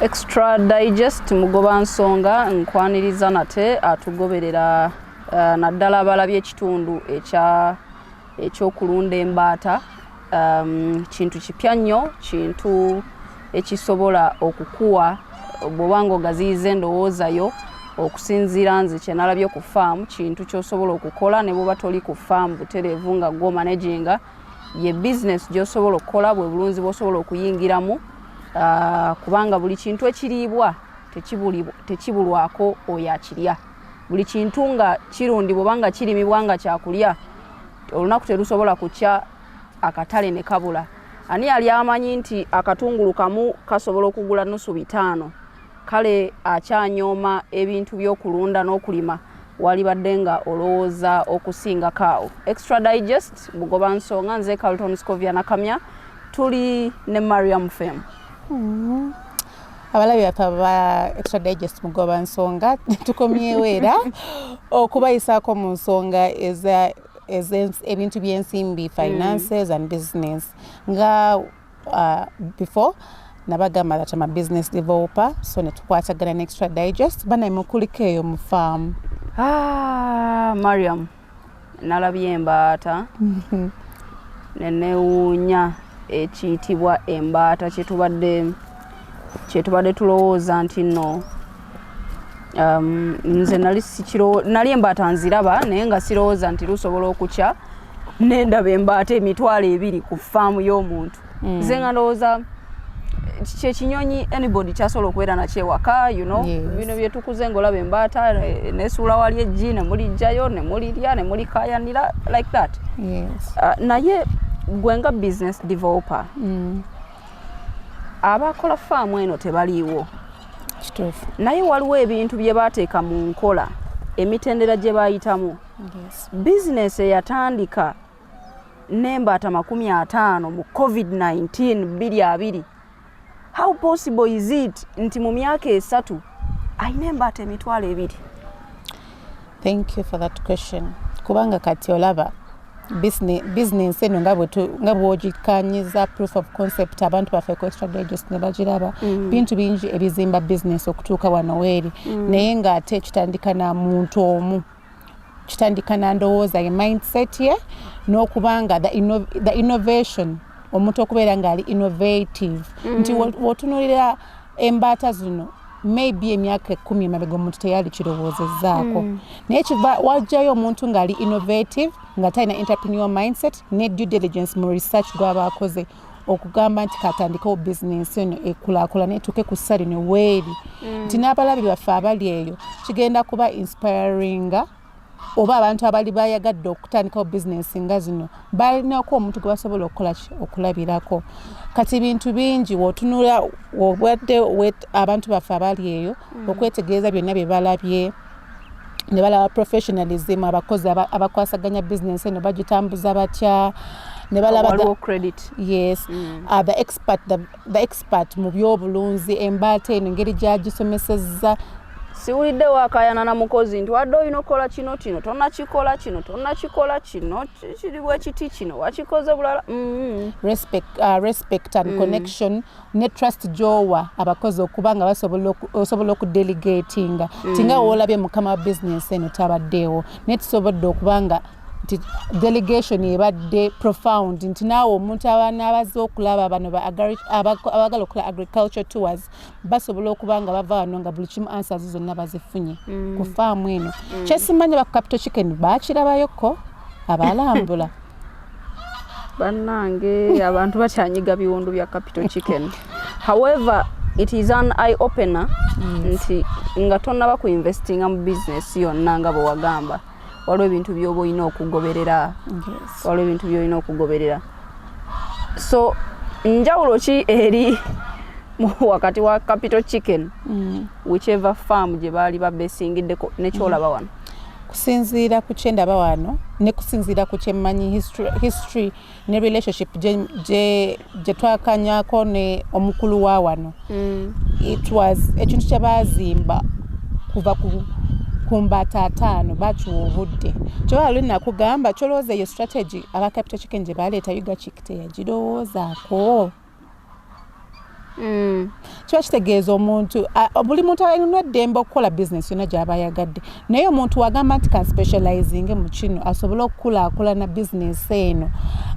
Extra Digest Mugoba Nsonga nkwaniriza nate atugoberera, naddala abalabye ekitundu ekyokulunda embaata. Kintu kipya nnyo, kintu ekisobola okukuwa bw'oba nga ogaziyiza endowooza yo. Okusinziira nze kye nalabye ku faamu, kintu ky'osobola okukola ne bw'oba toli ku faamu butereevu nga gw'omanaginga. Ye bizinesi gy'osobola okukola, bwe bulunzi bw'osobola okuyingiramu, kubanga buli kintu ekiriibwa tekibulwako oyo akirya. Buli kintu nga kirundibwa oba nga kirimibwa nga kyakulya, olunaku terusobola kukya akatale ne kabula. Ani yali amanyi nti akatungulu kamu kasobola okugula nusu 500? Kale akyanyooma ebintu by'okulunda n'okulima, walibadde nga olowooza okusingako awo. Extra Digest Mugoba Nsonga, nze Carlton Scovia Nakamya, tuli ne Mariam Fem. Abalabi baffe aba Extra Digest Mugoba Nsonga, tukomyewo era okubayisaako mu nsonga ebintu by'ensimbi, finances and business. Nga before nabagamba that I'm a business developer, so netukwatagana ne Extra Digest. Banaye, mukuliko eyo mu faamu. Ah, Mariam, nalabye embaata nenewuunya ekiyitibwa embaata. Kyetubadde tulowooza nti nno nze nali nali embaata nziraba, naye nga sirowooza nti lusobola okukya nendaba embaata 20,000 ku faamu y'omuntu. Nze nga ndowooza kyekinyonyi anybody kyasobola okubeera nakyo ewaka. Bino byetukuze ngaolaba embaata, nesuula wali eggi ne mulijjayo ne mulirya ne mulikayanira like that. Naye gwe nga business developer, abakola faamu eno tebaliiwo. Kituufu. Naye waliwo ebintu bye baateeka mu nkola, emitendera gye bayitamu. Bizinesi eyatandika n'embaata 50 mu COVID-19 2020, how possible is it nti mu myaka 3 ayina embaata 20,000? Thank you for that question, kubanga kati olaba business eno nga bw'ogikanyiza proof of concept, abantu baffe ku Extra Digest ne bagiraba. Bintu bingi ebizimba business okutuuka wano weeri, naye ng'ate kitandika na muntu omu, kitandika na ndowooza ye, mindset ye, n'okubanga the innovation, omuntu okubeera ng'ali innovative, nti w'otunuulira embaata zino, maybe emyaka 10 emabega omuntu teyali kirowoozezzaako, naye kiva wajjayo omuntu ng'ali innovative, nga talina entrepreneur mindset ne due diligence mu research gw'aba akoze, okugamba nti katandikewo bizinensi eno ekulaakulana etuuke ku ssa lino weeri, nti n'abalabi baffe abali eyo kigenda kuba inspiringa, oba abantu abali bayagadde okutandikawo bizinensi nga zino balinako omuntu gwe basobola okukola ki, okulabirako. Kati bintu bingi wotunula obadde abantu baffe abali eyo okwetegereza byonna bye balabye ne balaba professionalism, abakozi abakwasaganya bizinensi eno bagitambuza batya, ne balaba Waliwo credit. Yes, the expert mu byobulunzi, embaata eno engeri gyagisomesezza. Siwulidde waakayana na mukozi nti wadde olina okukola kino, kino tonnakikola, kino tonnakikola, kino kiri bwe kiti, kino wakikoze bulala. Respect and connection ne trust gyowa abakozi, okuba nga basobola osobola okudelegatinga, ti nga woolabye mukama wa bizinesi eno tabaddeewo, naye tusobodde okuba nga nti delegation ebadde profound, nti naawe omuntu abanaabaze okulaba bano abagala okukola agriculture tours basobola okuba nga bava wano nga buli kimu, answers zonna bazifunye ku faamu eno. Kyesimanyi ba Capital Chicken bakirabayoko abalambula. Bannange, abantu bakyanyiga biwundu bya Capital Chicken. However, it is an eye opener nti nga tonnaba kuinvestinga mu bizinesi yonna, nga bwe wagamba, waliwo ebintu by'oba olina okugoberera. Waliwo ebintu by'olina okugoberera. So njawulo ki eri wakati wa Capital Chicken, whichever farm gye baali babesingiddeko, nekyolaba wano? Kusinziira ku kyendaba wano ne kusinziira ku kyemmanyi, history ne relationship gye twakanyako ne omukulu wa wano, it was ekintu kye baazimba kuva ku mbaata 50, bakiwa obudde. Kyoba luli nakugamba, kyolowooza eyo strategy aba Capital Chicken gye baleeta, Ugachick teyagirowoozaako? Kiba kitegeeza omuntu, buli muntu alina eddembe okukola bizinesi yonna gy'aba ayagadde, naye omuntu wagamba nti kan specializing mu kino asobole okukulaakulana bizinesi eno,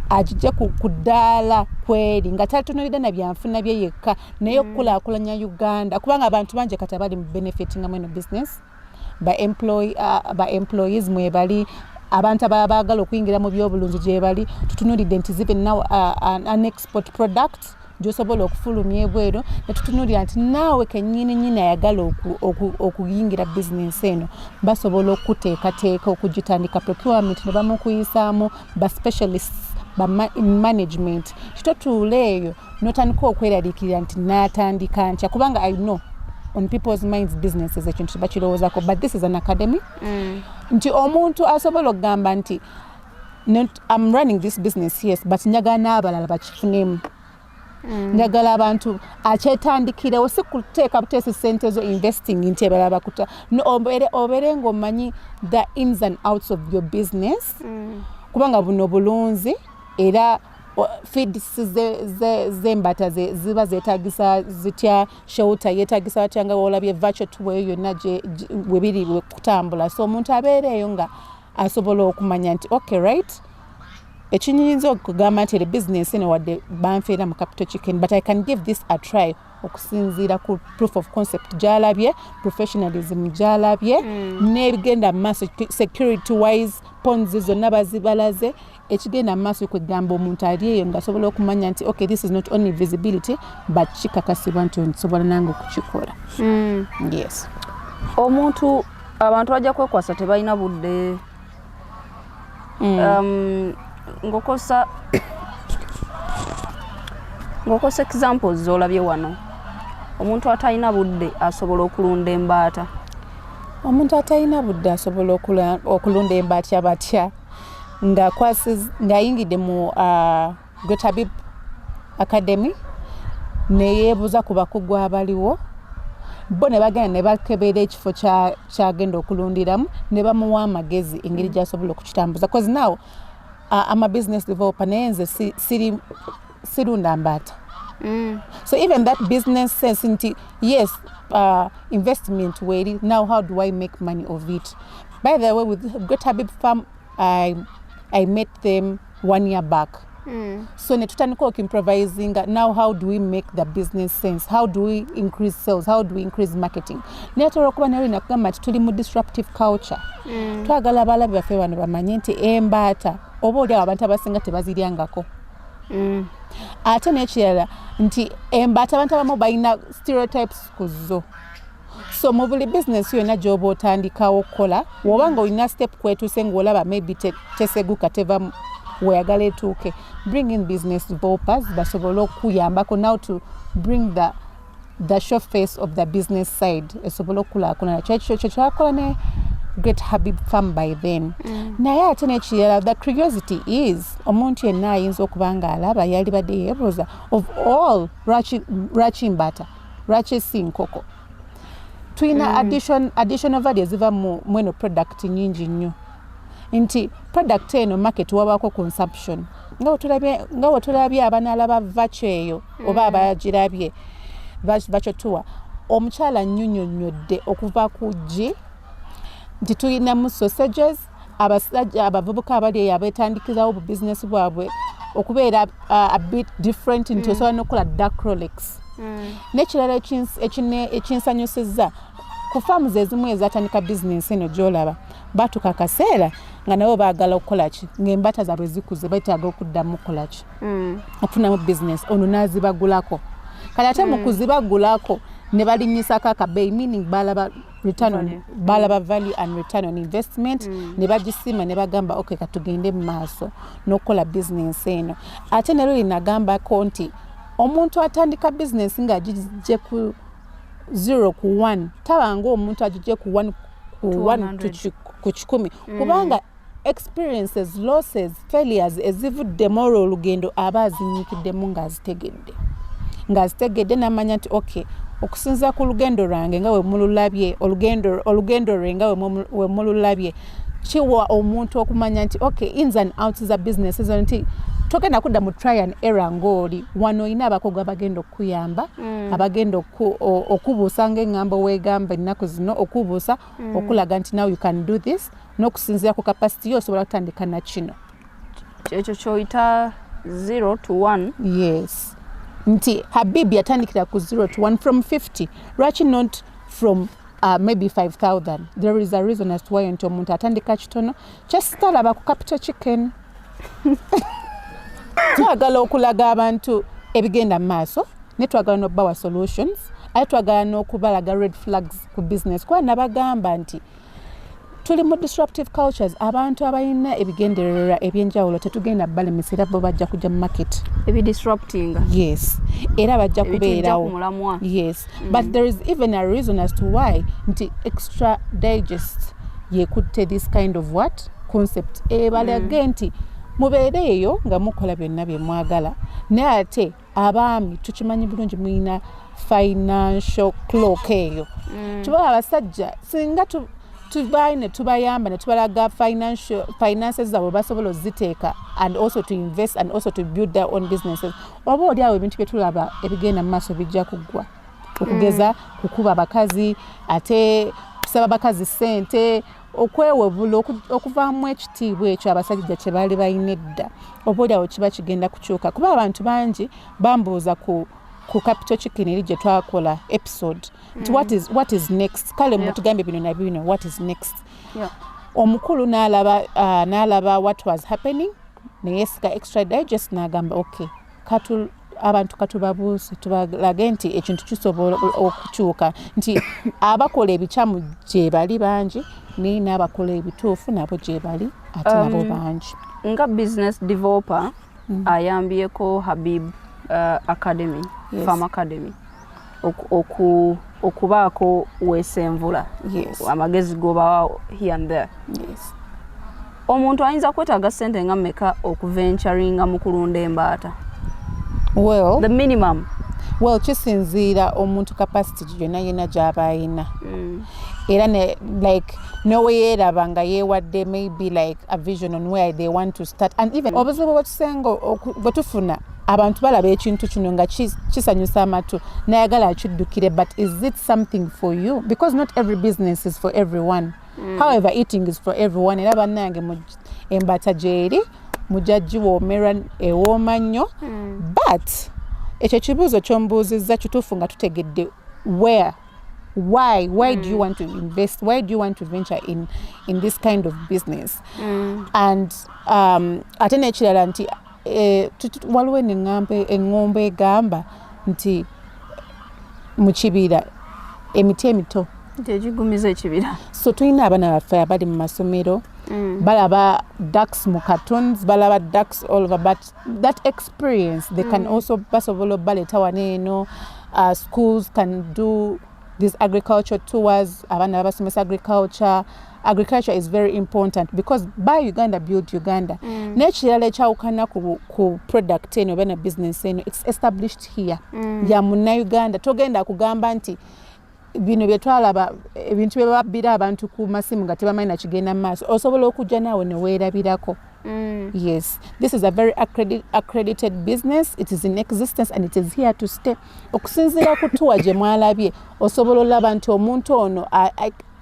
agijje ku ddaala kweri nga tatunuulidde na byanfuna bye yekka, naye okukulaakulanya Uganda, kubanga abantu bangi kati abali mu benefitingamu eno business, ba employees mwebali, abantu ababa baagala okuyingira mu byobulunzi gye bali. Tutunuulidde nti zibe now an export product gy'osobola okufulumya ebweru, ne tutunuulira nti naawe kennyini nyini ayagala okuyingira bizinesi eno basobola okuteekateeka okugitandika, procurement ne bamukuyisaamu, ba specialists ba in management. Kitotuula eyo n'otandika okweraliikirira nti naatandika ntya, kubanga I know on people's minds businesses ekintu tebakirowoozako, but this is an academy nti omuntu asobola okugamba nti, "I'm running this business, yes, but njagala n'abalala bakifunemu, njagala abantu akyetandikirewo, si kuteeka buteesi sente zo investing nti abalala bakuta." No, obeere ng'omanyi the ins and outs of your business, kubanga buno bulunzi era feeds z'embata ziba zeetagisa zitya, shelter yeetagisa batya, nga wolabye virtual tour eyo yonna we biri kutambula. So omuntu abeera eyo nga asobola okumanya nti okay, right, ekinyinza okugamba nti ere business eno wadde banfeera mu capital chicken, but I can give this a try, okusinziira ku proof of concept gyalabye, professionalism gyalabye, n'ebigenda mu maaso security wise, ponds zonna bazibalaze, ekigenda mu maaso. Kwegamba omuntu ali eyo ng'asobola okumanya nti okay, this is not only visibility, but kikakasibwa nti nsobola nange okukikola. Yes. Omuntu, abantu bajja kwekwasa tebalina budde. Ng'okosa examples z'olabye wano, omuntu atalina budde asobola okulunda embaata? Omuntu atalina budde asobola okulunda embaata batya? Ng'ayingidde mu Great Habib Academy, neyeebuuza ku bakugu abaliwo, bo ne bagenda ne bakebera ekifo kyagenda okulundiramu, ne bamuwa amagezi engeri gy'asobola okukitambuza, cause now I'm a business developer, naye nze siri sirunda mbaata. So even that business sense nti yes, investment weri, now how do I make money of it? By the way, with Great Habib Farm, I met them one year back, so ne tutandika okuimprovisinga. Now how do we make the business sense? How do we increase sales? How do we increase marketing? Naye ate olwokuba naye olina kugamba nti tuli mu disruptive culture, twagala abalabi baffe bano bamanye nti embaata oba oli awo abantu abasinga tebaziryangako. Ate n'ekirala nti embaata abantu abamu balina stereotypes ku zo. So mu buli bizinesi yonna gy'oba otandikawo okukola, woba nga olina step kwetuuse ng'olaba maybe teseguka, teva weyagala etuuke, bring in business developers basobole okuyambako now to bring the show face of the business side esobole okukulaakulana. Kyekyo kye twakola ne Great Habib Farm by then. Naye ate n'ekirala, the curiosity is omuntu yenna ayinza okuba nga alaba yalibadde yeebuuza, of all, lwaki mbata, lwaki si nkoko? Tulina additional value eziva mu mweno product nyingi nnyo, nti product eno market wabaako consumption, nga wetulabye abanaalaba vaco eyo oba abagirabye vaco tour, omukyala nnyonnyonnyodde okuva ku ggi nti tulinamu sausages, abasajja abavubuka abali eyo abeetandikirawo bu bizinesi bwabwe okubeera a bit different, nti osobola n'okukola dark rolex. N'ekirala ekinsanyusizza ku faamu ezimu ezatandika bizinensi eno gy'olaba, batuuka akaseera nga nabo baagala okukola ki, ng'embata zaabwe zikuze, betaaga okuddamu okukola ki, okufunamu bizinesi, ono n'azibagulako. Kati ate mu kuzibagulako ne balinnyisako akabeeyi, meaning balaba return on, Value. balaba value and return on investment, ne bagisiima ne bagamba okay, katugende mu maaso n'okukola bizinensi eno. Ate ne luli nagambako nti omuntu atandika bizinensi ng'agijje ku 0 ku 1 tabanga omuntu agijje ku 1 ku To 1 100. ku 100, kubanga experiences, losses, failures ezivuddemu olwo olugendo aba azinyiikiddemu ng'azitegedde n'amanya nti okay, okusinziira ku lugendo lwange nga we mululabye, olugendo lwe nga we mululabye, kiwa omuntu okumanya nti okay, ins and outs za business ezo, nti Togenda kudda mu try and error ng'oli wano. Olina abakugu abagenda okukuyamba, abagenda okubuusa ng'eŋŋambo weegamba ennaku zino, okubuusa, okulaga nti now you can do this, n'okusinziira ku capacity yo osobola kutandika na kino. Ekyo kyoyita 0 to 1? Yes, nti Habib yatandikira ku 0 to 1 from 50. Lwaki not from maybe 5000? There is a reason as to why nti omuntu atandika kitono. Kyesitalaba ku Capital Chicken, twagala okulaga abantu ebigenda mu maaso, naye twagala n'okubawa solutions, ate twagala n'okubalaga red flags ku business, kuba nabagamba nti tuli mu disruptive cultures. Abantu abalina ebigendererwa ebyenjawulo tetugenda balemesa, era bo bajja kujja mu market. Ebidisruptinga. Yes, era bajja ebitujja ku kubeerawo. mulamwa. Yes, but there is even a reason as to why nti Extra Digest yekutte this kind of what concept, ebalage nti mubeere eyo nga mukola byonna bye mwagala, naye ate abaami tukimanyi bulungi mulina financial clock eyo. Tuba abasajja singa tuvaayo ne tubayamba ne tubalaga financial finances zaabwe basobola oziteeka and also to invest and also to build their own businesses, oba oli awo ebintu bye tulaba ebigenda mu maaso bijja kuggwa, okugeza kukuba abakazi, ate kusaba bakazi ssente, okwewebula, okuvaamu ekitiibwa ekyo abasajja kye baali balina edda. Oba oli awo kiba kigenda kukyuka, kuba abantu bangi bambuuza ku Capital Chicken eri gye twakola episode nti what is next? Kale mutugambye bino na bino, what is next? Omukulu n'alaba n'alaba what was happening, neyesiga Extra Digest, n'agamba, "Okay, katu abantu katubabuuse, tubalage nti ekintu kisobola okukyuka, nti abakola ebikyamu gye bali bangi, naye n'abakola ebituufu nabo gye bali, ate nabo bangi." Nga business developer ayambyeko Habib Academy, Farm Academy, okubaako weesenvula amagezi gobawa here and there, omuntu ayinza kwetaaga ssente nga mmeka okuventuringa mu kulunda embaata? Well, the minimum. Well, kisinziira omuntu capacity yonna yonna gy'aba ayina, era ne like noweyeeraba nga yeewadde maybe like a vision on where they want to start. And even obuzibu bwetusenga bwe tufuna, abantu balaba ekintu kino nga kisanyusa amatu, nayagala akiddukire, but is it something for you? Because not every business is for everyone. However, eating is for everyone. Era bannange, embata gyeri mujja giwoomera, ewooma nnyo. But ekyo ekibuuzo kyombuuzizza kituufu, nga tutegedde where, why do you want to invest, why do you want to venture in this kind of business? And ate n'ekirala nti waliwo eŋŋombo egamba nti mu kibira emiti emito nti ekigumiza ekibira. So tulina abaana baffe abali mu masomero, balaba ducks mu cartoons, balaba ducks all over, but that experience they can also basobola obaleeta wano eno. Schools can do these agriculture tours, abaana babasomesa agriculture. Agriculture is very important because buy Uganda, build Uganda. N'ekirala ekyawukana ku product eno oba na business eno, it's established here, ya Munnauganda. Togenda kugamba nti bino bye twalaba, ebintu bye babbira abantu ku masimu nga tebamanyi nakigenda mu maaso, osobola okujja naawe ne weerabirako. Yes, this is a very accredited business. It is in existence and it is here to stay. Okusinziira ku tour gye mwalabye, osobola olaba nti omuntu ono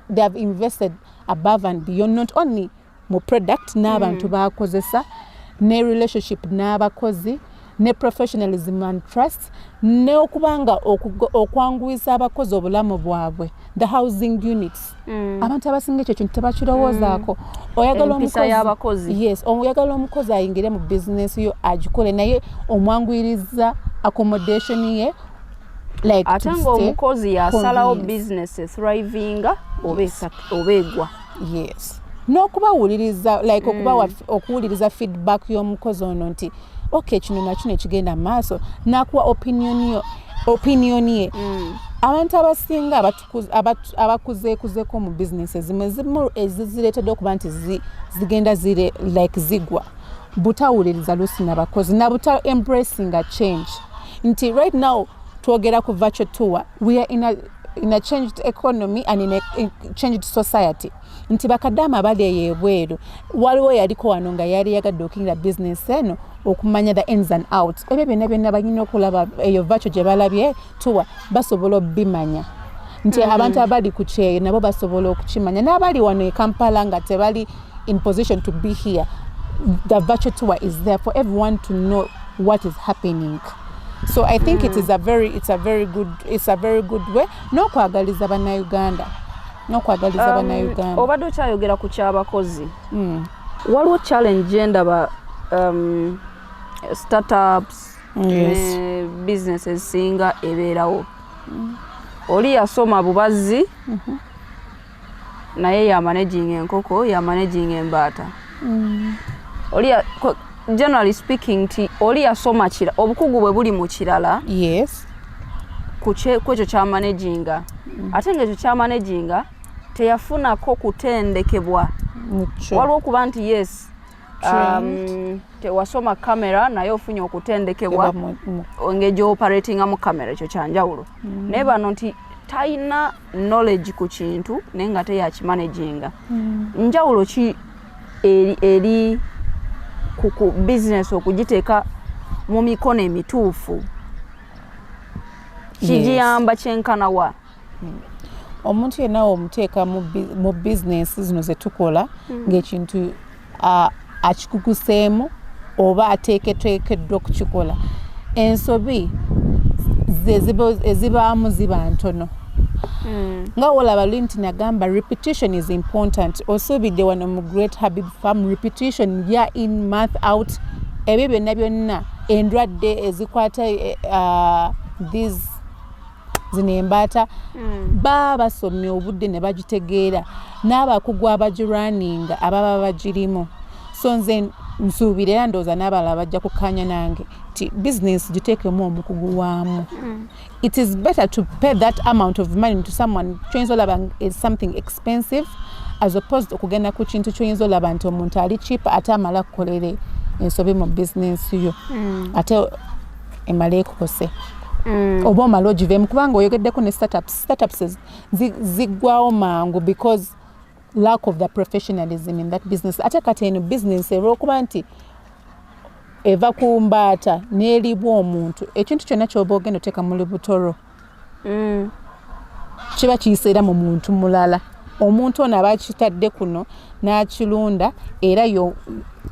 they have invested above and beyond, not only mu product n'abantu bakozesa, ne relationship n'abakozi, ne professionalism and trust, n'okubanga okwanguyiza abakozi obulamu bwabwe, the housing units. Abantu abasinga ekyo kintu tebakirowoozaako. Oyagala Empisa y'abakozi. Yes, oyagala omukozi ayingire mu bizinesi yo agikole, naye omwanguyiriza accommodation ye, like ate to stay. Ng'omukozi yasalawo convenience. Bizinesi ethrivinga oba oba egwa. Yes, n'okubawuliriza, like okubawa, okuwuliriza feedback y'omukozi ono nti okay, kino nakino ekigenda mu maaso, nakuwa opinion yo, opinion ye. Abantu abasinga abakuzeekuzeko mu bizinesi ezimu, ezimu ezizireetedde okuba nti zigenda zire like zigwa, butawuliriza lusi nabakozi nabuta embracing a change, nti right now twogera ku virtual tour, we are in a in a changed economy and in a changed society, nti bakadaama abali eyo ebweru, waliwo yaliko wano nga yali yagadde okuyingira bizinesi eno, okumanya the ins and outs, ebyo byonna byonna balina okulaba eyo virtual gye balabye tuwa, basobola obimanya nti abantu abali ku kyeyo nabo basobola okukimanya, n'abali wano e Kampala nga tebali in position to be here. The virtual tour is there for everyone to know what is happening. So I think it is a very it's a very good it's a very good way n'okwagaliza bannayuganda. Obadde okyayogera ku kyabakozi. Waliwo challenge gyendaba startups ne business ezisinga ebeerawo. Oli yasoma bubazzi, naye yamanaging enkoko, yamanaging embaata. Oli generally speaking, nti oli yasoma kira, obukugu bwe buli mu kirala ku ekyo kyamanaginga, ate ngaekyo kyamanaginga teyafunako kutendekebwa. Mukyo. Waliwo okuba nti yes, Trained. Tewasoma kamera, naye ofunye okutendekebwa Eba engeri gy'operatingamu kamera, ekyo kyanjawulo. Naye bano nti talina knowledge ku kintu, naye nga teyakimanaginga. Njawulo ki eri ku business okugiteeka mu mikono emituufu kigiyamba kyenkana wa? Omuntu yenna omuteeka mu bizinesi zino zetukola ng'ekintu akikukuseemu oba ateeketeekeddwa okukikola, ensobi ze ezibaamu ziba ntono. Nga wolaba luli nti nagamba repetition is important. Osuubidde wano mu Great Habib Farm repetition, year in, month out, ebyo byonna byonna endwadde ezikwata these zino embaata, baba basomye obudde ne bagitegeera n'abakugu abagirwaninga ababa bagirimu. So nze nsuubira era ndowooza n'abalala bajja kukkaanya nange nti bizinesi giteekemu omukugu waamu. It is better to pay that amount of money to someone kyoyinza olaba is something expensive, as opposed okugenda ku kintu kyoyinza olaba nti omuntu ali cheap, ate amala kukolere ensobi mu bizinesi yo, ate emale ekukose oba omale ogiveemu. Kubanga oyogeddeko ne startups, startups ziggwawo mangu because lack of the professionalism in that business. Ate kati eno business, olwokuba nti eva ku mbaata n'eribwa omuntu, ekintu kyonna kyoba ogenda oteeka mu lubuto lwo kiba kiyiseera mu muntu mulala. Omuntu ono aba akitadde kuno n'akilunda, era yo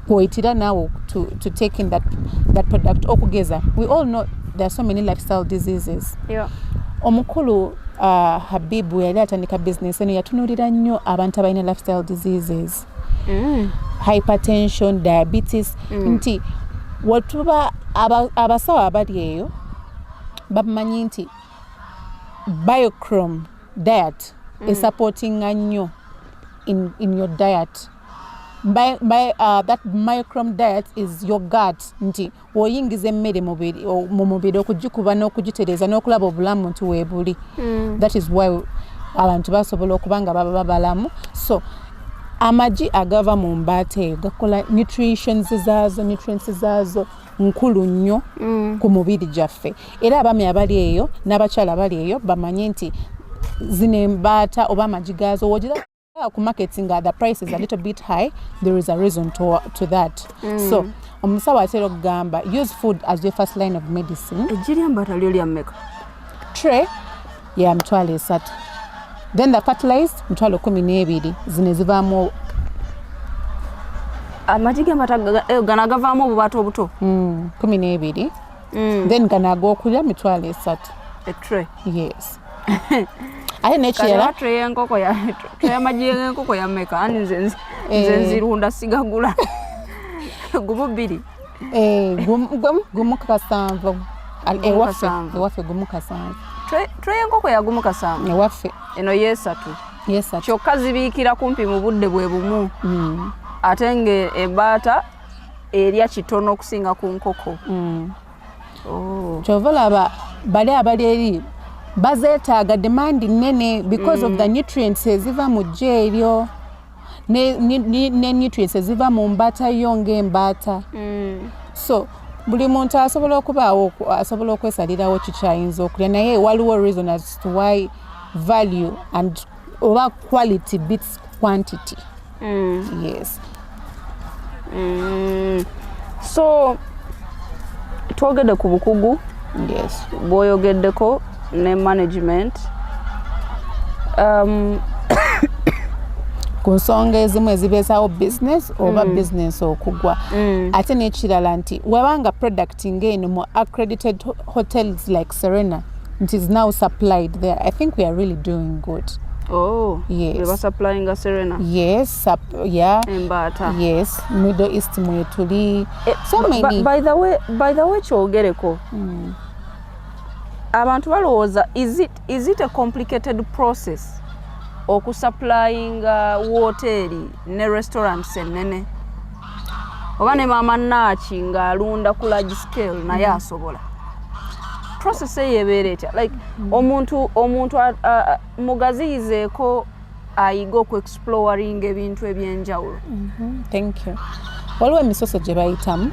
kwoyitira naawe to take in that product. Okugeza, we all know there are so many lifestyle diseases. Omukulu Habibu yali atandika bizinesi eno, yatunuulira nnyo abantu abalina lifestyle diseases, hypertension, diabetes, nti wetuba abasawo abali eyo bamanyi nti biochrome diet esupportinga nnyo in your diet. That microme diet is your gut, nti oyingiza emmere mu mubiri okugikuba n'okugitereeza n'okulaba obulamu nti weebuli. That is why abantu basobola okuba nga baba balamu. So amagi agava mu mbaata eyo gakola nutritions zaazo, nutrients zaazo nkulu nnyo ku mubiri gyaffe. Era abaami abali eyo n'abakyala abali eyo bamanye nti zino embaata oba amagi gaazo, wogira ku market nga the price is a little bit high, there is a reason to that. So omusawo atera okugamba, use food as your first line of medicine. Eggi ly'embaata lyo lya mmeka? Tray ya 30,000, then the fertilized 12,000, zino ezivaamu. Amagi g'embaata gano agavaamu obubaata obuto? 12. Then gano ag'okulya 30,000. Etray? Yes, ate n'ekirala, tray y'enkoko ya tray y'amagi g'enkoko ya mmeka? Ani nze nzirunda, sigagula, gumu bbiri. Eh, 1.7. Gumu Ewaffe. kasanvu. Ewaffe 1.7. Tray y'enkoko ya 1.7? Ewaffe. Eno yeesatu? Yesatu. Kyokka zibiikira kumpi mu budde bwe bumu, ate nga embaata erya kitono okusinga ku nkoko. Oh. Kyova olaba bali abali eri bazeetaaga, demand nnene because of the nutrients eziva mu ggi eryo ne nutrients eziva mu mbaata yo ng'embaata. So buli muntu asobola okubaawo asobola okwesalirawo kikyayinza okulya, naye waliwo reason as to why Value and oba quality beats quantity. Yes. So twogedde ku bukugu bw'oyogeddeko ne management. Ku nsonga ezimu ezibeezawo business oba business okugwa. Ate n'ekirala nti webanga product ng'eno mu accredited hotels like Serena nti is now supplied there, I think we are really doing good. Oh, Yes. be basupplyinga Serena? Yes, yeah. Embaata. Yes, Middle East mwetuli. So many. By the way, kyogereko, abantu balowooza, is it a complicated process okusupplyinga woteeri ne restaurants ennene, oba ne maama naaki ng'alunda ku large scale naye asobola? Process eyo ebeera etya? Like omuntu mugaziyizeeko ayiga okuexploringa ebintu ebyenjawulo. Thank you. Waliwo emisoso gye bayitamu.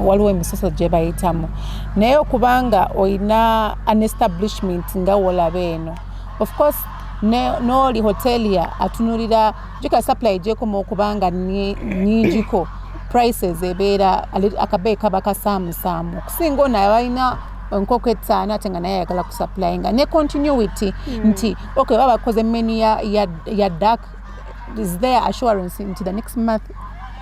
Waliwo emisoso gye bayitamu, naye okubanga olina an establishment nga wolaba eno, of course n'oli hotelier atunulira jjuka supply gyekoma okubanga nnyingiko, prices ebeera akabeeyi kaba kasaamusaamu okusinga ono abalina enkoko 5 ate nga naye ayagala kusupplyinga ne continuity nti okay, baba bakoze menu ya duck, is there assurance nti the next month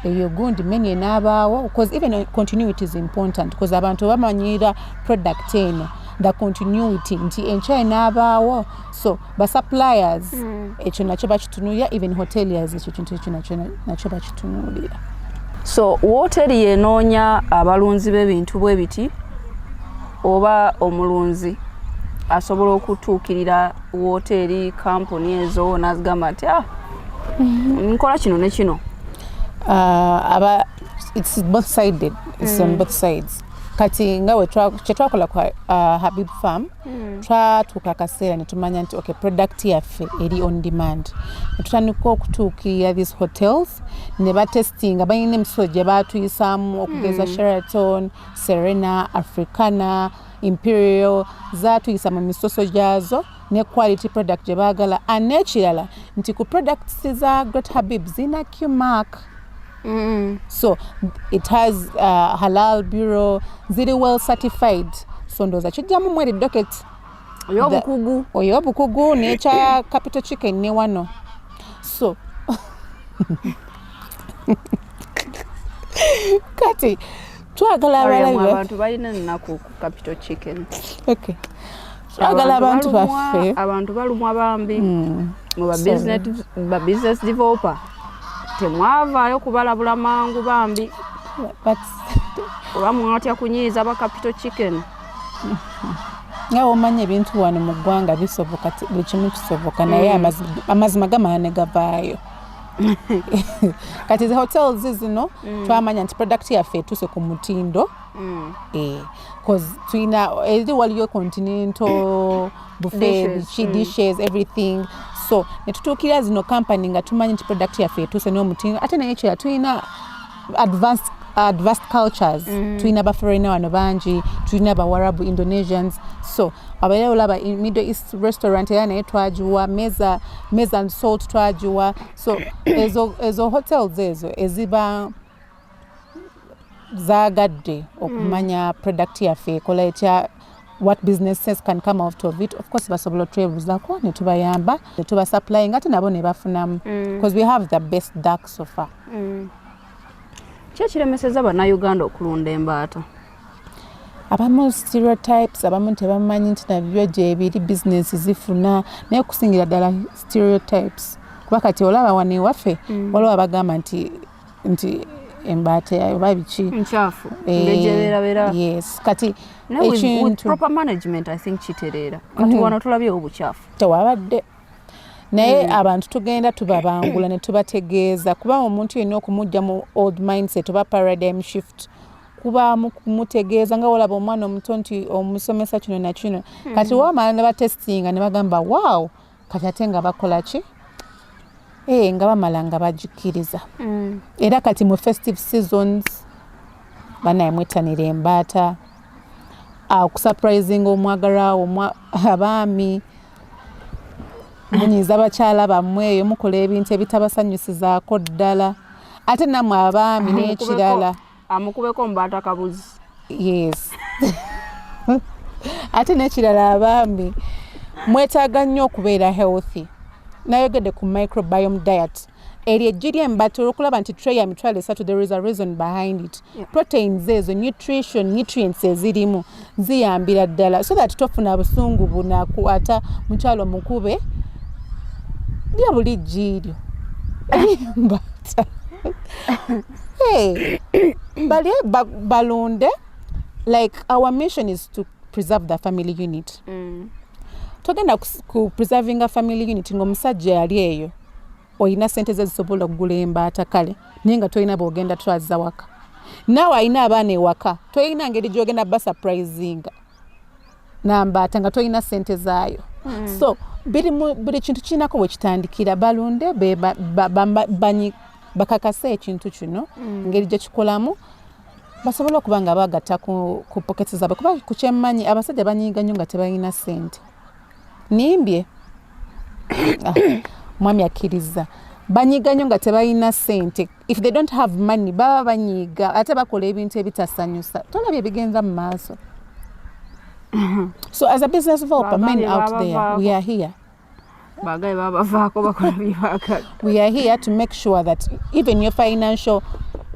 eyo gundi menu enaabaawo? Because even continuity is important, because abantu bamanyira product eno, the continuity nti enkya enaabaawo. So basuppliers ekyo nakyo bakitunuulira, even hoteliers ekyo kintu ekyo nakyo bakitunuulira. So wooteri yenoonya abalunzi b'ebintu bwe biti, oba omulunzi asobola okutuukirira woteeri, kampuni ezo nazigamba nti, "Ah, nkola kino ne kino"? Aba it's both sided, it's on both sides. Kati nga kyetwakola ku Habib Farm, twatuuka akaseera ne tumanya nti okay, product yaffe eri on demand, ne tutandika okutuukirira these hotels ne batestinga. Balina emisoso gye batuyisaamu okugeza Sheraton, Serena, Africana, Imperial, zatuyisa mu misoso gyazo ne quality product gye baagala. N'ekirala nti ku products za Great Habib zina Q-mark. So it has halal bureau, ziri well certified. So ndowooza kijjamu mweri docket. Ey'obukugu. Oy'obukugu n'ekya Capital Chicken ne wano. So kati twagala Mariam, abalabi abantu balina ennaku ku Capital Chicken. Okay, twagala abantu baffe. Abantu balumwa bambi mu ba Sorry. Ba business developer temwavaayo kubalabula mangu bambi. But oba mwatya kunyiiza ba Capital Chicken? Nga womanya ebintu wano mu ggwanga bisoboka, buli kimu kisoboka, naye amazima gamala ne gavaayo. Kati zi hotels zino twamanya nti product yaffe etuuse ku mutindo. 'Cause tulina eri waliyo continental buffet, Dishes, biki, dishes, everything. So netutuukirira zino company nga tumanyi nti product yaffe etuuse n'omutindo. Ate naye ekirala, tulina advanced cultures, tulina baforeigner wano bangi, tulina Bawarabu, Indonesians. So abeera olaba in Middle East restaurant era naye twagiwa Meza, Meza and Salt twagiwa. So ezo hotels ezo eziba zaagadde okumanya product yaffe ekola etya, what businesses can come out of it, of course basobola otwebuuzako ne tubayamba ne tubasupplying ate nabo ne bafunamu, because we have the best duck so far. Ki ekiremeseza Bannayuganda okulunda embaata? Abamu stereotypes, abamu tebamanyi nti nabyo gyebiri, bizinesi zifuna, naye okusingira ddala stereotypes, kuba kati olaba wano ewaffe waliwo abagamba nti embaata oba biki. Nkyafu, engeri gyebeerabeera. Yes, kati Naye with ekintu proper management, I think kitereera. Kati wano tulabyewo obukyafu. Tewabadde, naye abantu tugenda tubabangula ne tubategeeza, kuba omuntu yenna okumugja mu old mindset oba paradigm shift kubaamu kumutegeeza, nga olaba omwana omuto nti omusomesa kino na kino. Kati wamala ne batestinga ne bagamba, "Wow." Kati ate nga bakola ki? Nga bamala nga bagikkiriza. Era kati mu festive seasons banaye mwettanira embaata, okusurprisinga omwagalwa, abaami. Munyiiza bakyala bammwe eyo, mukola ebintu ebitabasanyusizaako ddala. Ate nammwe abaami n'ekirala, amukubeko mbaata kabuzi. Yes, ate n'ekirala, abaami mwetaaga nnyo okubeera healthy. Nayogedde ku microbiome diet. Eryo eggi ly'embaata, olwokulaba nti tray ya 30,000, there is a reason behind it. Proteins ezo, nutrition, nutrients ezirimu ziyambira ddala so that tofuna busungu bunakwata mukyalo mukube. Lya buli ggi eryo eryembaata. Hey, balye balunde. Like, our mission is to preserve the family unit. Togenda ku preservinga family unit ng'omusajja yali eyo olina sente ze zisobola okugula embaata, kale, naye nga tolina bwogenda twaza waka. Naawe alina abaana ewaka, tolina ngeri gyogenda basurprisinga nambaata nga tolina sente zaayo. So buli kintu kirinako bwe kitandikira. Balunde bakakase ekintu kino, ngeri gye kikolamu, basobole okuba nga bagatta ku pockets zaabwe, kuba ku kyemmanyi abasajja banyiiga nnyo nga tebalina ssente. Nimbye? Ah, mwami akkiriza. Banyiiga nnyo nga tebalina ssente. If they don't have money, baba banyiiga, ate bakola ebintu ebitasanyusa. Tolabye ebigenza mu maaso? So as a business developer, men out there, we are here. Bagaye babavaako, bakola byebaagala. We are here to make sure that even your financial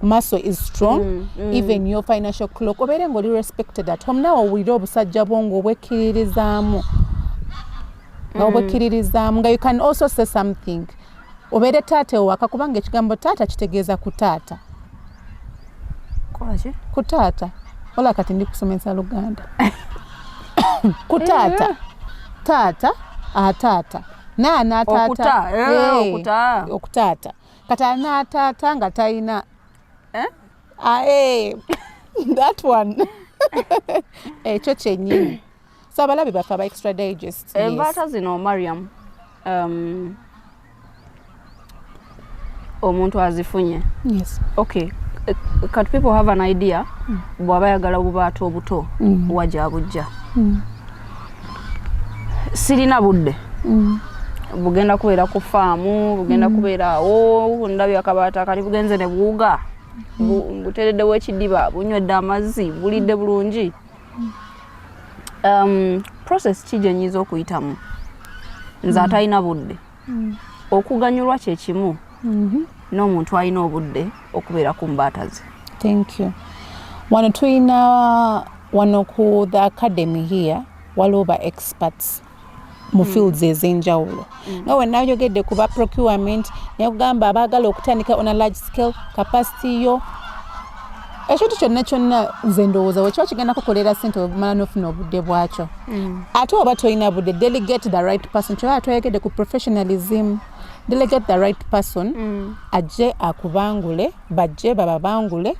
muscle is strong, even your financial clock, obeere ng'oli respected at home, naawe owulire obusajja bwo ng'obwekkiririzaamu, nga obwekkiririzaamu, nga you can also say something, obeere taata ewaka, kubanga ekigambo taata kitegeeza ku taata. Kola ki? Ku taata. Ola kati ndi kusomesa Luganda. Ku taata, taata ataata naanaataata. Okuta, okuta. Okutaata. Kati anaataata nga talina Eh? Ah, that one, ekyo kyennyini. So abalabi baffe aba Extra Digest, yes. Embaata zino, Mariam, omuntu azifunye, okay, kati people have an idea, bw'aba ayagala obubaata obuto, wajja bujja, sirina budde, bugenda kubeera ku faamu, bugenda kubeera awo, ndabye akabaata kali bugenze ne buwuga, butereddewo ekidiba, bunywedde amazzi, bulidde bulungi. Process ki gye nyinza okuyitamu nze atalina budde okuganyulwa kyekimu n'omuntu alina obudde okubeera ku mbaata ze? Thank you. Wano tulina, wano ku the academy here, waliwo ba experts mu fields ez'enjawulo, nga we nayogedde ku ba procurement, nekugamba abaagala okutandika on a large scale, capacity yo, ekintu kyonna kyonna. Nze ndowooza wekiba kigenda kukolera ssente, omala n'ofuna obudde bwakyo. Ate oba tolina budde, delegate the right person. Kyolaba twayogedde ku professionalism. Delegate the right person ajje akubangule, bajje bababangule,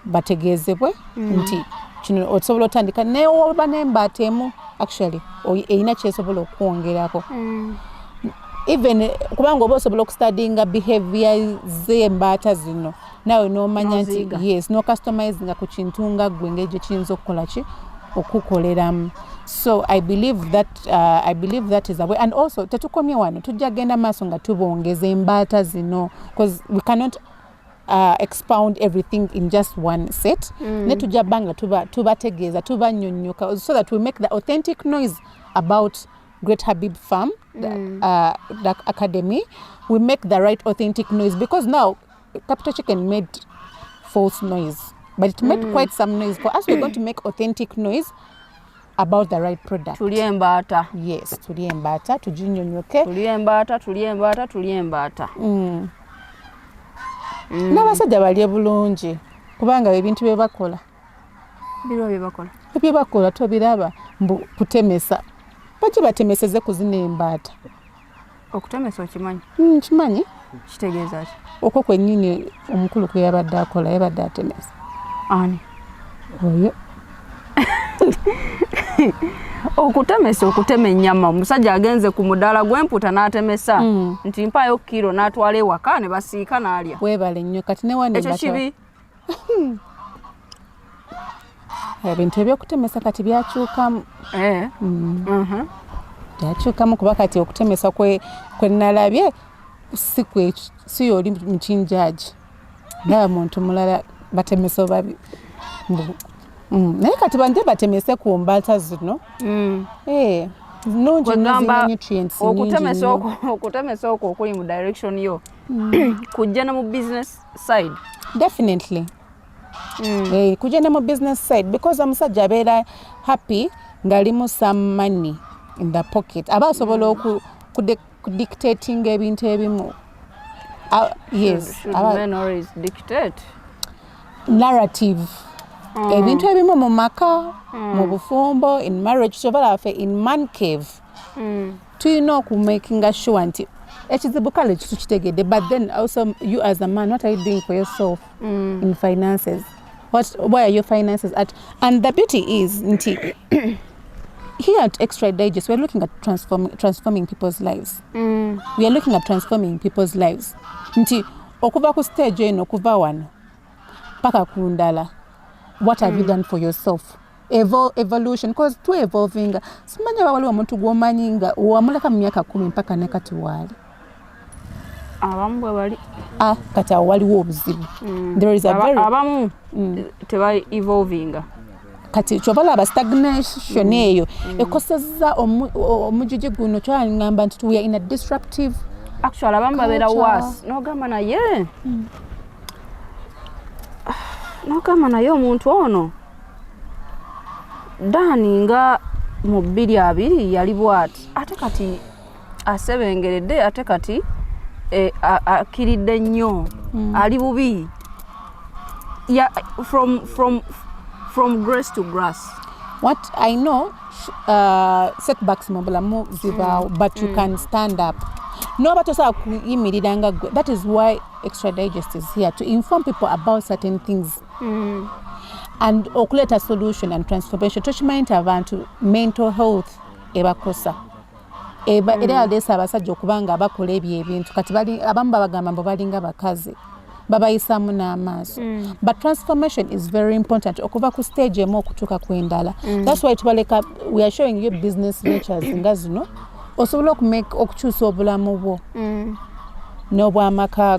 bategeezebwe nti kino osobola otandika newoba nembaata emu, actually erina kyesobola okwongerako even kubanga oba osobola okustudyinga behavior z'embaata zino, naawe n'omanya nti N'oziyiga. Yes, nocustomizinga ku kintu nga ggwe, engeri gye kiyinza okukola ki, okukoleramu. So I believe that is a way. And also tetukomye wano, tujja genda maaso nga tubongeza embaata zino, because we cannot expound everything in just one set. Ne tujja bba nga tubategeeza, tubannyonnyoka, so that we make the authentic noise about Great Habib Farm, the academy. We make the right authentic noise, because now Capital Chicken made false noise, but it made quite some noise. For us, we're going to make authentic noise about the right product. Tulye embaata. Yes, tulye embaata, tuginyonyoke. Tulye embaata, tulye embaata, tulye embaata. N'abasajja balye bulungi, kubanga ebintu bye bakola Biriwa bye bakola? Ebye bakola tobiraba? Mbu kutemesa, bajje batemeseze ku zino embaata. Okutemesa okimanyi? Nkimanyi. Kitegeeza ki? Okwo kwennyini omukulu kwe yabadde akola, yabadde atemesa. Ani? Oyo. Okutemesa, okutema ennyama. Omusajja agenze ku mudaala gw'emputa n'atemesa nti mpaayo kiro, n'atwala ewaka ne basiika n'alya. Weebale nnyo. Kati ne wano Ekyo kibi? Ebintu ebyokutemesa kati byakyukamu. Eh. Byakyukamu kuba kati okutemesa kwe nalabye si yoli mukinjaji, ndaba muntu mulala batemesa obabi. Naye kati banje batemese ku mbaata zino. Nungi nnyo, zirina nutrients nyingi nnyo. Okutemesa okwo okuli mu direction yo kujja ne mu business side? Definitely. Kujja ne mu business side because omusajja abeera happy ng'alimu some money in the pocket, aba asobola okudictating ebintu ebimu. Yes. Should men always dictate? Narrative. Ebintu ebimu mu maka, mu bufumbo, in marriage, kyovala ffe in man cave tulina okumakinga sure nti ekizibu kale tukitegedde, but then also you as a man, what are you doing for yourself in finances? Where are your finances at? And the beauty is nti here at Extra Digest we're looking at transforming people's lives. We are looking at transforming people's lives nti okuva ku stage eno, okuva wano paka ku ndala, what have you done for yourself? Evolution, because tu evolving. Simanyi oba waliwo omuntu gw'omanyi nga wamuleka mu myaka 10 mpaka ne kati waali. Abamu bwe bali. Ah, kati awo waliwo obuzibu. There is a very Abamu teba evolvinga. Kati kyova laba stagnation eyo ekosezza omujiji guno. Kyangamba nti we are in a disruptive Actually abamu babeera culture. Worse. N'ogamba naye omuntu ono Dani nga mu 2020 yali bw'ati, ate kati asebengeredde, ate kati akiridde nnyo, ali bubi. Ya, from grace to grass. What I know, setbacks mu bulamu zibaawo, but you can stand up noba tosobola kuyimirira nga gwe. That is why Extra Digest is here, to inform people about certain things and okuleeta solution and transformation. Tokimanyi nti abantu mental health ebakosa. Era yaleesa abasajja okuba nga bakola ebyo ebintu. Kati abamu babagamba mbu balinga bakazi, babayisaamu n'amaaso, but transformation is very important okuva ku stage emu okutuuka ku endala. That's why tubaleka, we are showing you business ventures nga zino osobola okukyusa obulamu bwo n'obw'amaka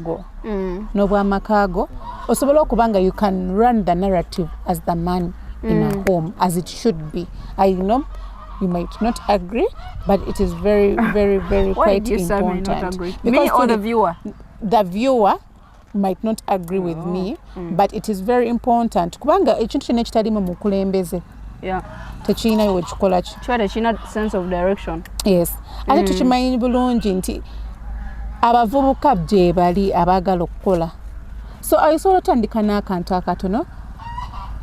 go, osobola okuba nga you can run the narrative as the man in a home as it should be. I know you might not agree, but it is very, very, very Why quite did you say I may not important. agree? Me Because or the viewer? The viewer might not agree with me, but it is very important kubanga ekintu kyonna ekitalimu mukulembeze tekirinayo wekikola ki. Kiba tekirina sense of direction. Yes, ate tukimanyi bulungi nti abavubuka gye bali abaagala okukola, so osobola otandika n'akantu akatono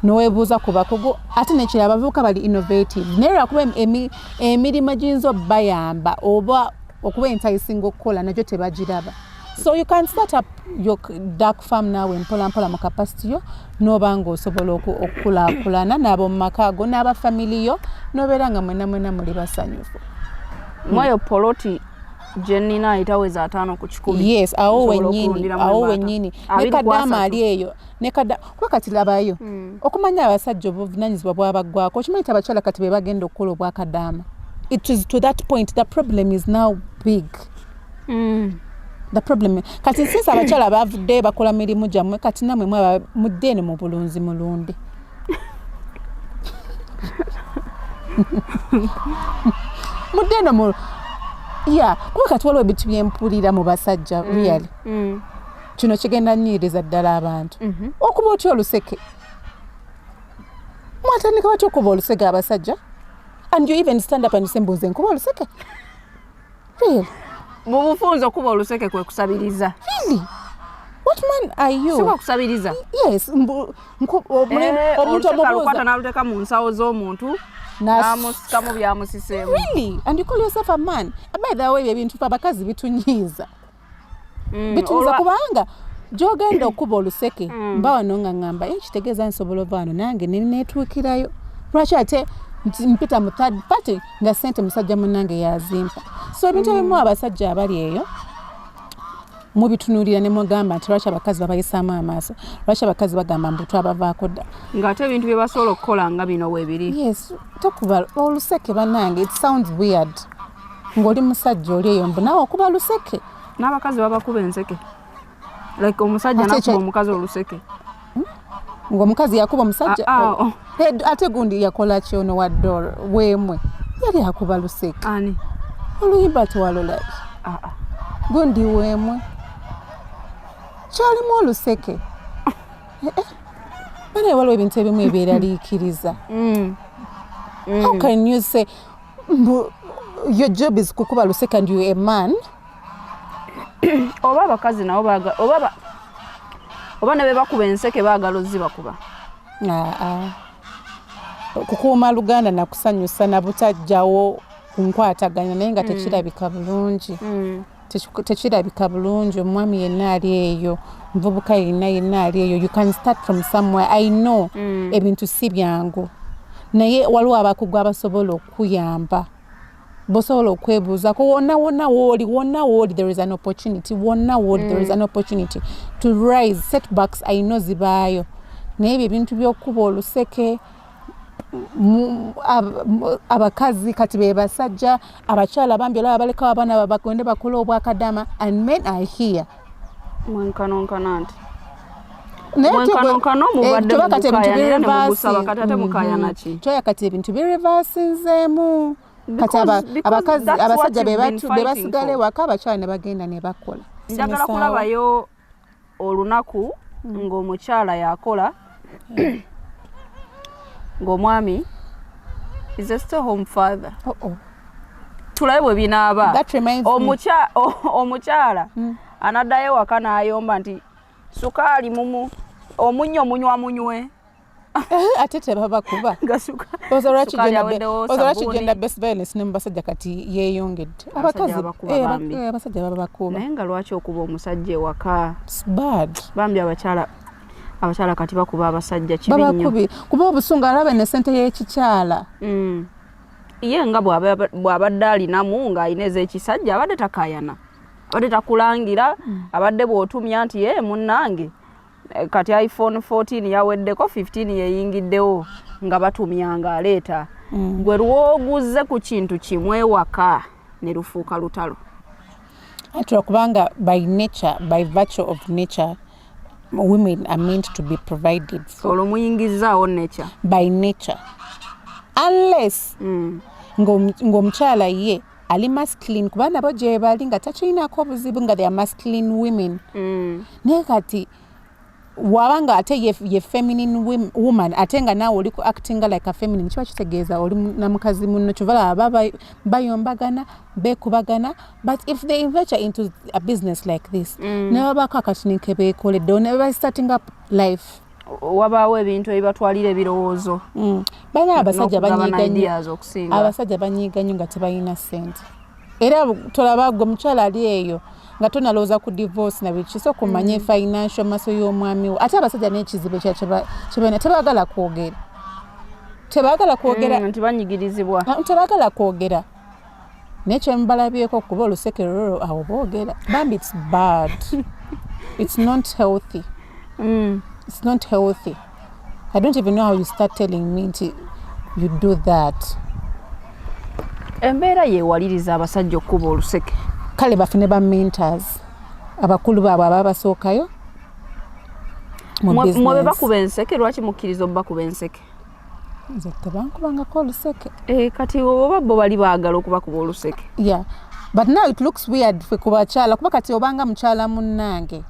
noweebuuza ku bakugu. Ate nekira abavubuka bali innovative, naye lwakuba emirimu egiyinza obbayamba oba okuba enticinga okukola nagyo tebagiraba. So you can start up your duck farm naawe mpola mpola mu capacity yo, n'oba nga osobola okukulaakulana n'ab'omu maka go n'abafamily yo, n'obeera nga mwena mwena muli basanyufu. Mweyo poloti gye nnina ayitaweza 50%. Yes, awo Nsobola wennyini. okulundiramu Awo embaata. wennyini ne Abiri ku kadaama asatu. ali eyo ne kada kuba kati labayo okumanya abasajja obuvunanyizibwa bwabaggwako. Okimanyi nti abakyala kati be bagenda okukola obwakadaama? It is to that point. The problem is now big. The problem kati, since abakyala bavuddeyo bakola mirimu gyammwe, kati nammwe mwaba mudde eno mu bulunzi mulunde. Mudde eno mu ya kuba kati waliwo ebintu byempulira mu basajja, really. Kino kigenda nnyiriza ddala abantu. Okuba otya oluseke? Mwatandika batya okuba oluseke abasajja? And you even stand up and say, "Mbuze nkuba oluseke," really? Mu bufunze, okuba oluseke kwe kusabiriza. Really, what man are you? Si kwe kusabiriza? Yes, omuntu Oluseke alukwata omubuuza n'aluteeka mu nsawo z'omuntu, n'amusikamu byamusiseemu. Really? And you call yourself a man? By the way, ebyo ebintu fe abakazi bitunyiiza. Bitunyiiza kubanga gyogenda okuba oluseke mba wano nga ŋŋamba, "Eh, kitegeeza nsobola ova wano nange neneetuukirayo. Lwaki ate mpita mu third party nga sente musajja munnange yazimpa?" So ebintu ebimu abasajja abali eyo mubitunuulira ne mugamba nti lwaki abakazi babayisaamu amaaso, lwaki abakazi bagamba mbu twabavaako dda? Ng'ate ebintu bye basobola okukola nga bino weebiri. Yes, tokuba oluseke bannange, it sounds weird. Ng'oli musajja oli eyo mbu naawe okuba luseke. N'abakazi babakuba enseke, like omusajja nakuba omukazi oluseke. Ng'omukazi yakuba omusajja? Ah, ah, oh. Ate gundi yakola ki ono wa dor weemwe yali akuba luseke. Ani? Oluyimba tewalulabye? Ah, ah. Gundi weemwe kyalimu oluseke. Eh, eh. Bane, waliwo ebintu ebimu ebyeraliikiriza. How can you say mbu your job is kukuba luseke and you a man? Oba abakazi nabo oba ne bebakuba enseke baagala ozibakuba. Ah, ah. Kukuuma luganda nakusanyusa nabutajjawo nkwataganya, naye nga tekirabika bulungi. Tekirabika bulungi. Omwami yenna ali eyo, muvubuka yenna yenna ali eyo, you can start from somewhere. I know ebintu si byangu, naye waliwo abakugu abasobola okuyamba, bosobola okwebuuzako. Wonna wonna wooli, wonna wooli, there is an opportunity. Wonna wooli, there is an opportunity to rise. Setbacks, I know zibaayo, naye ebyo ebintu by'okukuba oluseke abakazi kati be basajja, abakyala bambi olaba balekawo abaana bagende bakole obwakadama, and men are here. Mwenkanonkana nti mwenkanonkano mubadde eh, kati ebintu mugukayanira ne mugusaba, kati ate mukayana ki? Kyoya kati ebintu bireversinzeemu kati abakazi, abasajja be basigala ewaka, abakyala ne bagenda ne bakola. Njagala kulabayo olunaku ng'omukyala yakola ng'omwami is a stay home father. Oh. Tulabe bwe binaaba. That reminds me. Omukyala anaddayo waka n'ayomba nti sukaali mumu omunnyo munywa munywe. Ate tebabakuba. Nga Oza sukaali aweddewo, lwaki sabbuuni. Gender based violence ne mu basajja kati yeeyongedde. Abasajja Abakazi babakuba bambi. Abasajja babakuba. Naye nga lwaki okuba omusajja ewaka? It's bad. Bambi abakyala kati bakuba abasajja, kibi nnyo. Babakubi kuba obusungu, alaba ne sente y'ekikyala. Ye nga bw'abadde alinamu ng'alina ez'ekisajja, abadde takayana, abadde takulangira, abadde bw'otumya nti ye munnange, kati iPhone 14 yaweddeko, 15 yeyingiddewo, nga batumya ng'aleeta. Gwe lwoguze ku kintu kimwe ewaka ne lufuuka lutalo. Ati lwakubanga by nature, by virtue of nature, women are meant to be provided for. Olwo muyingizaawo nature. By nature, unless ng'omukyala ye ali masculine, kuba nabo gye bali nga takirinako obuzibu, nga they are masculine women. Naye kati waba nga ate ye feminine woman, ate nga naawe oli ku actinga like a feminine, kiba kitegeeza oli na mukazi munno. Kyova laba bayombagana, beekubagana. But if they venture into a business like this, ne babaako akatini ke beekoleddewo ne ba starting up life. Wabaawo ebintu ebibatwalira ebirowoozo. Balina abasajja n'okugabana banyiiga nnyo. Ideas okusinga. Abasajja banyiiga nnyo nga tebalina ssente. Era tolaba gwe mukyala ali eyo nga tonalowooza ku divorce na buli kisooka omanye financial maso y'omwami wo. Ate abasajja n'ekizibu ekira kyebalina, tebaagala kwogera, tebaagala kwogera. Nti banyigirizibwa. Ah, tebaagala kwogera, naye kyembalabyeko kuba oluseke lulwo awo boogera. Bambi, it's bad, it's not healthy. It's not healthy. I don't even know how you start telling me nti you do that. Embeera yeewaliriza abasajja okukuba oluseke. Kale bafune ba mentors, abakulu baabwe ababasookayo mu Mwe be business. bakuba enseke, lwaki mukkiriza obubakuba enseke? Nze tebankubangako oluseke. Eh, kati oba bo bali baagala okubakuba oluseke. Yeah, but now it looks weird ffe ku bakyala, kuba kati obanga mukyala munnange.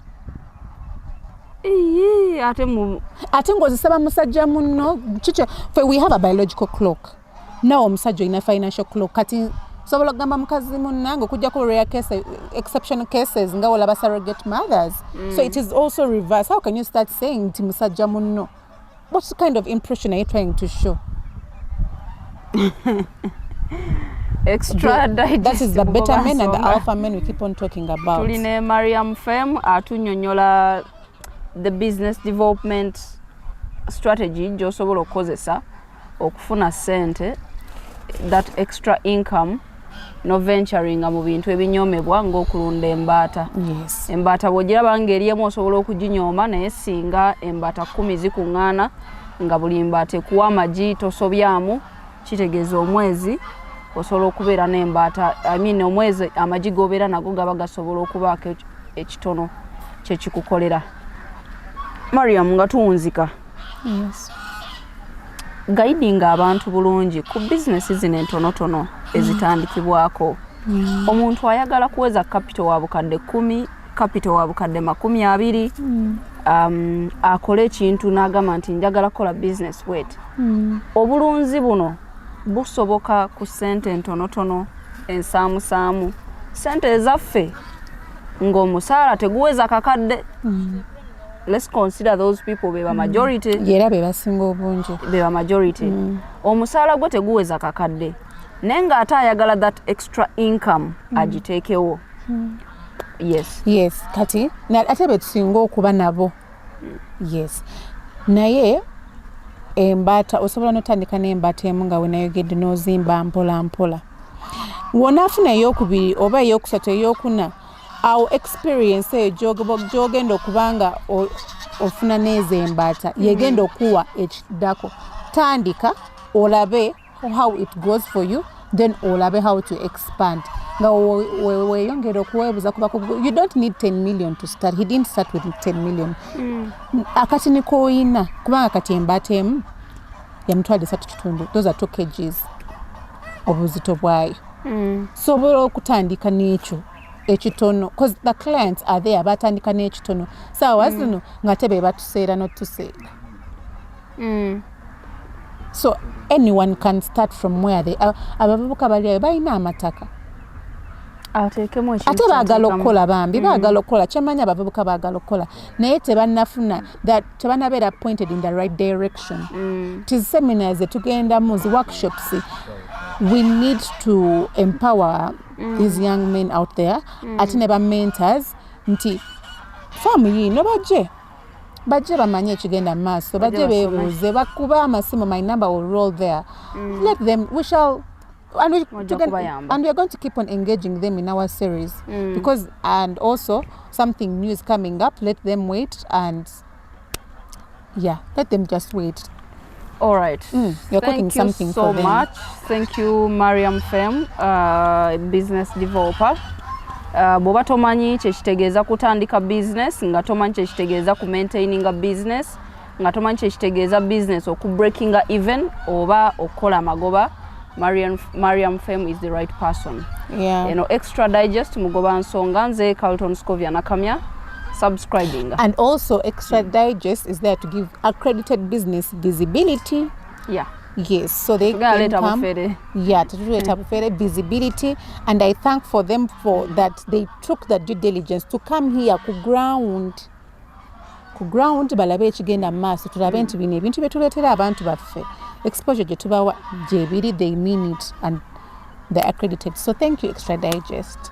Ii, ate mu Ate ng'ozisaba musajja munno kikyo. Ffe we have a biological clock, nawe omusajja olina financial clock. Kati sobola okugamba mukazi munnange, okujjako rare case, exceptional cases nga olaba surrogate mothers. So it is also reverse. How can you start saying nti musajja munno? What kind of impression are you trying to show? Extra. That is the beta men and the alpha men we keep on talking about. Tulina Mariam Fem atunyonyola the business development strategy gy'osobola okukozesa okufuna ssente, that extra income, no venturinga mu bintu ebinyomebwa ng'okulunda embaata. Embaata bw'ogiraba ng'eri emu osobola okuginyooma, naye singa embaata 10 zikuŋŋaana nga buli mbaata ekuwa amagi, tosobyamu, kitegeeza omwezi Osobola okubeera n'embaata, I mean, omwezi amagi g'obeera nago gaba gasobola okubaako ekitono kyekikukolera. Mariam, nga tuwunzika, Yes. Guidinga abantu bulungi ku bizinesi zino entonotono ezitandikibwako. Omuntu ayagala kuweza capital wa bukadde 10, capital wa bukadde 20, akole ekintu n'agamba nti njagala kukola business wet. Obulunzi buno busoboka ku ssente entonotono, ensaamusaamu, ssente ezaffe ng'omusaala teguweza kakadde? Let's consider those people, beba majority. Era be basinga obungi. Beba majority. Omusaala gwe teguweza kakadde, naye ng'ate ayagala that extra income agiteekewo, yes. Yes, kati ate be tusinga okuba nabo, yes. Naye embaata, osobola notandika n'embaata emu nga wenayogedde, n'ozimba mpola mpola. Wonaafuna eyokubiri oba eyokusatu, eyokuna, awo experience eyo gy'ogenda okuba nga ofuna n'ezo embaata yegenda okuwa ekiddako. Tandika olabe how it goes for you, then olabe how to expand nga weeyongera okuweebuza kuba you don't need 10 million to start. He didn't start with 10 million. Akatini koyina, kubanga kati embaata emu ya 35,000, those are 2 kgs obuzito bwayo. Sobola okutandika n'ekyo ekitono, cause the clients are there, batandika n'ekitono saawa zino ng'ate be batuseera n'otuseera. So anyone can start from where they are. Abavubuka bali ayo balina amataka. Ateekemu ekintu. Ate baagala Kyateekamu. okukola, bambi baagala okukola. Kyemanyi, abavubuka baagala okukola, naye tebannafuna that, tebannabeera pointed in the right direction. Ti seminars zetugendamu, zi workshops, we need to empower these young men out there, ate ne ba mentors nti faamu yiino, bajje bajje bamanye ekigenda mu maaso. Bajje bajje basome. Beebuuze, bakube amasimu, my number will roll there. Let them, we shall and we, Mujja kubayamba. And we are going to keep on engaging them in our series because, and also something new is coming up. Let them wait and, yeah, let them just wait. All right. You're cooking Thank you something so for them. Much. Thank you, Mariam Fem, business developer. Bw'oba tomanyi kyekitegeeza kutandika business, nga tomanyi kyekitegeeza ku maintaininga business, nga tomanyi kyekitegeeza business okubreakinga even oba okukola amagoba, Mariam Fem is the right person. Eno Extra Digest, mugoba nsonga, nze Carlton Scovia Nakamya. Subscribing. And also Extra Digest is there to give accredited business visibility. Yes, so they Tugala can leeta come. Bufere. Yeah, tetuleeta bufere, visibility. And I thank for them for that, they took the due diligence to come here ku ground, ku ground, balabe ekigenda mu maaso, tulabe nti bino ebintu bye tuleetera abantu baffe, exposure gye tubawa gyebiri, they mean it and they're accredited. So thank you, Extra Digest.